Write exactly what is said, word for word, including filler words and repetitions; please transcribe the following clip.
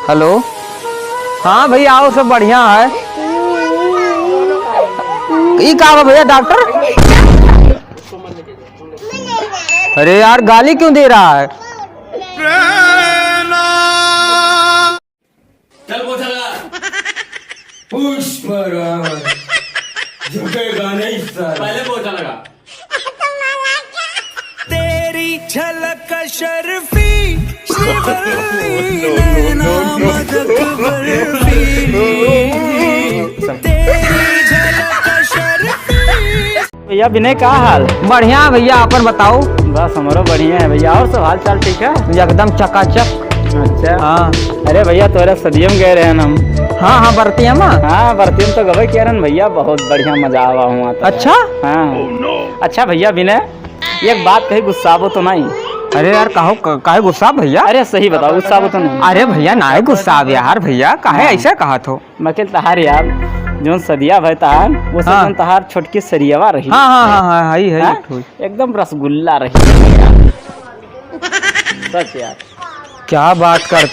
हेलो, हाँ भैया, आओ, सब बढ़िया है। ई का बा भैया, डॉक्टर? अरे यार, गाली क्यों दे रहा है? चल पोछा लगा। पुष्पराज। झुकेगा नहीं साला। पहले पोछा लगा। तेरी झलक शर्फी, श्रीवल्ली, नैना मदक बर्फीली। तेरी झलक शर्फी। भैया विनय, का हाल? बढ़िया भैया, आपन बताओ। बस हमरो बढ़िया है भैया। और सब हाल चाल ठीक है? एकदम चकाचक। अच्छा। हाँ। अरे भैया, तोहरे सदियम गए रहे हम। हाँ, हाँ, बरतियम। हाँ, बरतियम तो गवे किया रहन भैया, बहुत बढ़िया मजा आवा हुआ तो। अच्छा? हाँ। अच्छा भैया विनय, एक बात कही, गुस्साबो तो नहीं? अरे यार, काहो, क-, काहे गुस्सा भैया? अरे सही बताओ, गुस्साबो तो नहीं? अरे भैया, नाहीं गुस्सा अब यार भैया, काहे हाँ। ऐसा कहत हो? मकिल तहार यार, जौन सदिया भाई तहार, वो सब हाँ। जौन तहार छोटकी सरियवा रही। हाँ, हाँ, हाँ, हाँ, हई, हई, हाँ? एक ठो। एकदम रसगुल्ला रही। सच यार। क्या बात करते